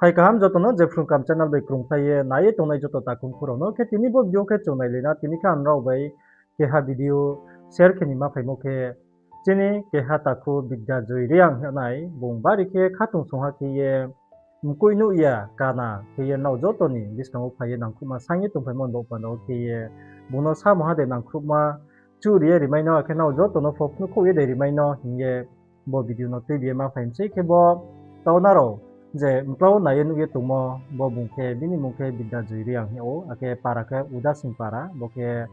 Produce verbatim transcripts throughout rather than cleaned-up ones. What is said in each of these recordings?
Phai kaham joto no je Phrung Kaham channel bai krungkhlai ye nai ye tongnai joto takhu mkhu rao no. Khe tini bo video khe chung nailai na, tini khe ang nrao bai keha video share khe ni ma phaimo khe, chini keha takhu Bidya Joy Reang hing nai, bung bari khe khatungsung ha khe ye mkoih nuh ya kana khe ye nrao joto ni buskang wo phai ye nangkhruhma saing ye tongphaimo ni baoh panda wo khe ye bung no samung ha de nangkhruhma chuh ri ye rimai no, akhe nrao joto no pho phnuhkhouh ye de rimai no hing ye bo video no tuibi ye ma phai mi sei. Khe bo tau nrao je mklau nai ye nuh ye tongmo, bo bung khe, bini mmung khe Bidya Joy Reang hing ou, akhe para khe Udasin para, bo khe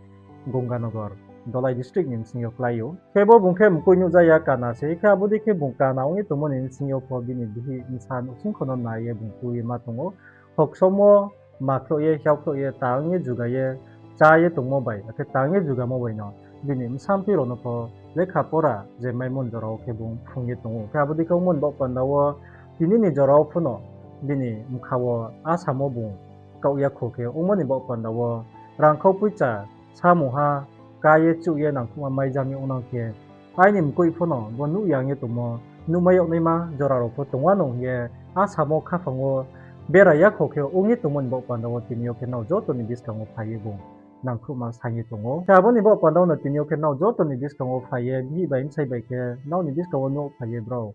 Ganganagar, Dhalai district ni bsing yo klái ou. Khe bo bung khe mkoih nuh ja ya kana se, khe abo dei khe bung kana ong ye tongmo ni bsing yo pho bini bihih bsa nouhsingkho no nai ye bung tui ye ma tong ou. Hoksomo makhrouh ye, hiaokhrouh ye, tang ye juga ye, chá ye tongmo bai, akhe tang ye jugamo bai no bini bsa mtui rao no pho lekha pora je maimo ni jora wo khe bung phrung ye tong ou. Khe abo dei khe ongmo ni baoh panda wo tini ni jora wo pho no bini bkha wo asamo bung kaoh ya kho khe ongmo ni baoh panda wo rangkhau poicha samung ha ká ye chuh ye nangkhruhma maijam ye ong nang khe, aini mkoih pho no bo nuh ya ong ye tongmo, nuhmai yag naima jora rao pho tong wanou hing ye asamo khaphang wo bera ya kho khe ong ye tongmo ni baoh panda wo tini yo khe nrao joto ni buskang wo phai ye bung nangkhruhma saing ye tong ou. Khe abo ni baoh panda wo no tini yo khe nrao joto ni buskang wo phai ye, bihih bai bsai bai khe nrao ni buskang wo nuh phai ye brao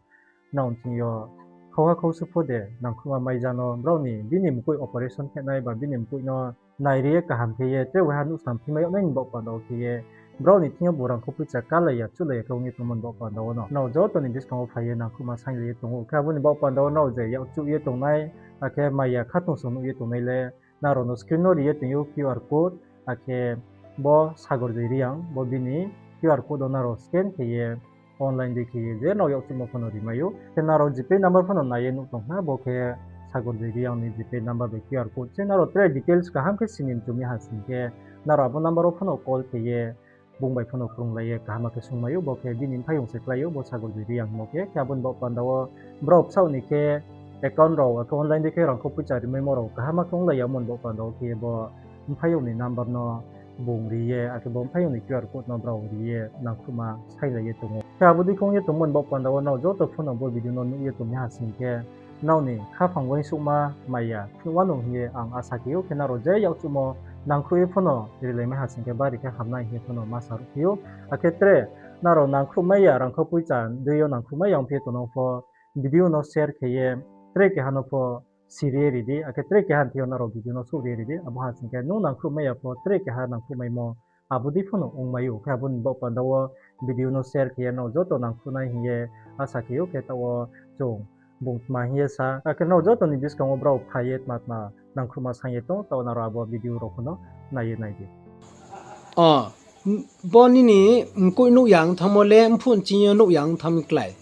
nrao ni thing yo khauha khausu pho de nangkhruhma maija no brao ni bini mkoih operation khe nai ba bini mkoih no nairi ye kaham khe ye tre waiha nuhsnam phimai yag nai ni baoh panda wo khe ye brao ni thing yo bo rangkhau poicha kálai ya, chuhlai ya khe ong ye tongmo ni baoh panda wo no nrao joto ni buskang wo phai ye nangkhruhma sainglai ye tong ou. Khe abo ni baoh panda wo nrao je yakchuh ye tongnai, akhe maya khatungsung nuh ye tongnai le, nrao no screen no ri ye tong ou Q R code, akhe bo Sagor Joy Reang, bo bini Q R code no nrao scan khe ye online dei khe ye je nrao yakchuhmo pho no rimai ou. Khe nrao GPay number pho no nai ye nuh tong khna, bo khe Sagor Joy Reang ni GPay number bai Q R code se. Nrao tre details kaham khe sini mchu mi ha sing khe, nrao abo number wo pho no call khe ye bung bai pho no krunglai ye kaham khe sungmai ou, bo khe bini mphaiyong se klái ou, bo Sagor Joy Reang hingmo khe. Khe abo ni baoh panda wo brao bsaoh ni khe account rao, akhe online dei khe rangkhau poicha rimaimo rao kaham khe onglai yamo ni baoh panda wo khe bo mphaiyong ni number no bung ri ye, akhe bo mphaiyong ni Q R code no brao ri ye nangkhruhma sainglai ye tong ou. Khe abo dei khe ong ye tongmo ni baoh panda wo nrao joto pho no bo video no nuh ye tong mi ha sing khe, nrao ni khaphang uaingsouhma maya phnuh wanou hing ye ang asa khe ou. Khe nrao je yakchuhmo nangkhruh ye pho no rilai mai ha sing khe bari khe hamnai hing ye pho no ma saruh khe ou. Akhe tre nrao nangkhruhmai ya rangkhau poicha dei yo nangkhruhmai ya ongphi ye tongnang pho video no share khe ye tre keha no pho siri ye ri di, akhe tre keha ni thing yo nrao video no souh ri ye ri di. Abo ha sing khe nung nangkhruhmai ya pho tre keha nangkhruhmaimo abo dei pho no ongmai ou. Khe abo ni baoh panda wo video no share khe ye nrao joto nangkhruhnai hing ye asa khe ou. Khe taoh wo chung bung tma hing ye sa, akhe nrao joto ni buskang wo brao phai ye tma tma nangkhruhma saing ye tong, taoh nrao abo video rao pho no nai ye nai di. O, bo nini mkoih nuh ya ong thanngmo le, mphuh nching yo nuh ya ong thanng mi klái?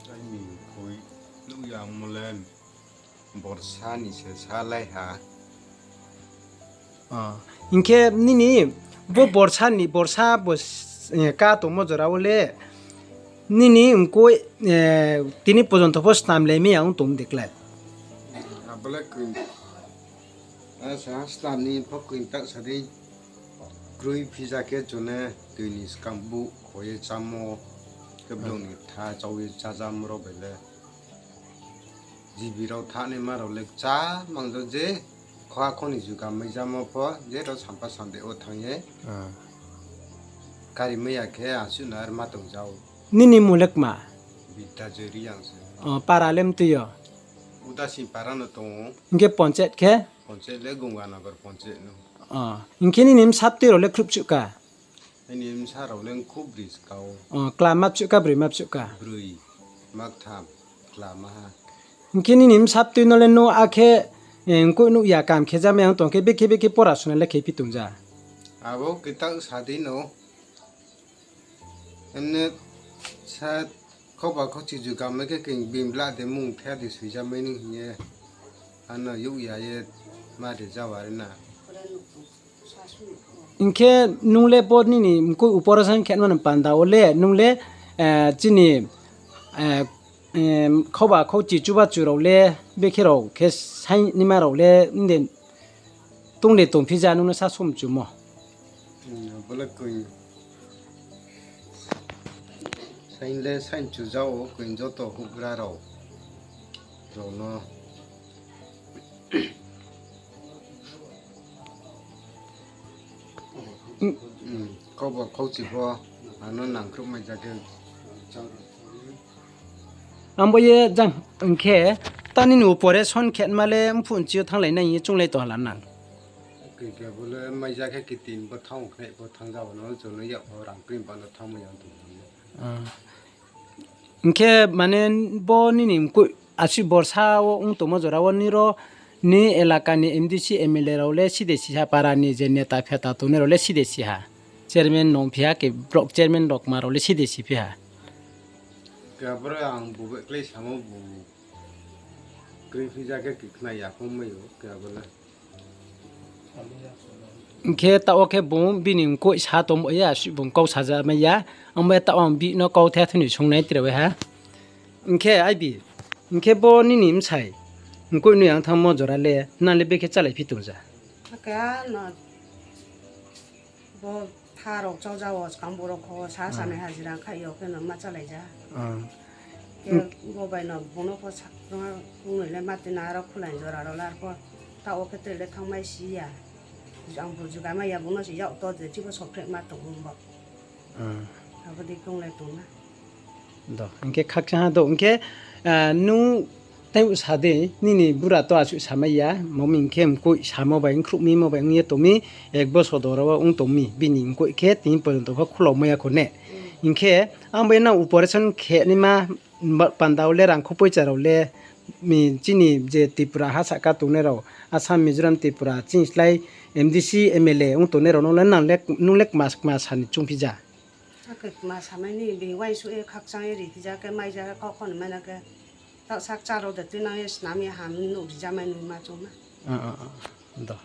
Aini mkoih nuh ya ongmo le borsa ni se salai ha. Hing khe nini bo borsa ni, borsa bo, eh, ká tongmo jora wo le nini mkoih, eh, tini porjonto pho snam le mi ya ong tong de klái? Abo le koi, asa snam ni pho koi ta sa di. Kroi phija khe chung ne tui ni skang buh kho ye chámo, khe blung ni tha chau ye chájamo rao bai le. Jibi rao thanngnaima rao le kchá mang jo je, khoha kho ni juga mai jamo pho, je rao sampa samde wo thanng ye. Kari mai ya khe asuh no ar ma tong jao. Nini mmung le kma? Bidya Joy Reang se. O, para le mtui yo? Udasin para no tong ou. Hing khe ponchet khe? Ponchet le Ganganagar ponchet no. O, hing khe nini bsa btui rao le khruh bsuh ka? Aini bsa rao le khruh broi ska ou. O, kla ma bsuh ka, broi ma bsuh ka? Broi, ma ktham, kla ma ha. Hing khe nini bsa btui no le nuh akhe, eh, mkoih nuh ya kam khe ja mai ya ong tong khe, bekhe bekhe pora suna le khe phi tong ja? Abo khe taoh sa di no. Emne sa khoba khochi juga mai khe keng bini bla de mung the de sui ja mai ni hing ye. Ano youh ya ye ma de ja wari na. Hing khe nung le bo nini mkoih operation khe nma ni panda wo le nung le, eh, chini, eh, khoba khochi chubachu rao le, bekhe rao khe sainaima rao le, mde tong de tongphi ja nung no sa somchu mo? Bo le koi. Saing le saing chu ja ou, koi joto houhgra rao, rao no Kauba khauchi pho, ano nangkhruh mai ja khe. Ang bo ye jang hing khe, ta nini operation khe ma le mphuh nchi yo thannglai nai hing ye chounglai tong hala nang. Khe bo le mai ja khe kitin bo thanng khnai pho thanng ja no, chung no yak pho rang kri ba no thanng mai ya tong. Hing khe mane bo nini mkoih asuh borsa wo ong tongmo jora wo nini elaka ni M D C, M L A rao le side si ha, para ni je neta pheta tongnai rao le side si ha. Chairman nung phi ha, khe block chairman rao kma rao le side si phi ha. Khe aboro ang bo bai klái samo bo kroi phi ja khe khe khna ya pho mai ou, khe abo le. Hing khe taoh wo khe bung bini mkoih sa tongmo ye asuh bung kau saja mai ya. Ang bo ye taoh ang bihih no kauthai thoi ni sung nai tre ha. Hing khe aibi, hing khe bo nini bsai mkoih noi ang thanngmo jora le nang le bekhe chálai phi tong ja? Akhe ano bo tha rao chau ja wo, skang bo rao kho sa sanai hajira khai yo khe no ma chálai ja. Khe bo bai no bung no pho sa, bung noi le ma tui na aro khulai jora rao le arpho taoh wo khe tre le thanngmai si ya. Ang bo juga mai ya, bung no se yak to je chibo sophreh ma tong bo. Abo dei khe ong le tong na. Do, hing khe khakchang ha do, hing khe, nung tei sa di, nini bura to asuh samai ya, mo mi hing khe mkoih samo bai, nkhruh mimo bai ong ye tong mi, ek bosor dora wo ong tong mi, bini mkoih khe tini porjonto pho khulao mai ya kho ne. Hing khe, ang bai nang operation khe naima panda wo le rang kho poicha rao le, chini je Tripura ha sahka tongnai rao, Assam, Mizoram, Tripura, chini slái M D C, M L A ong tongnai rao no le nang le, nung le kma, kma sa ni choung phi ja? Akhe kma samai ni bini uaingsouh ye khakchang ye ri phi ja khe mai ja khe kau kho ni mai na khe. Taoh sa kchar rao de tuinang ye snam ye ham nuh ri ja mai nung ma choung na. Do.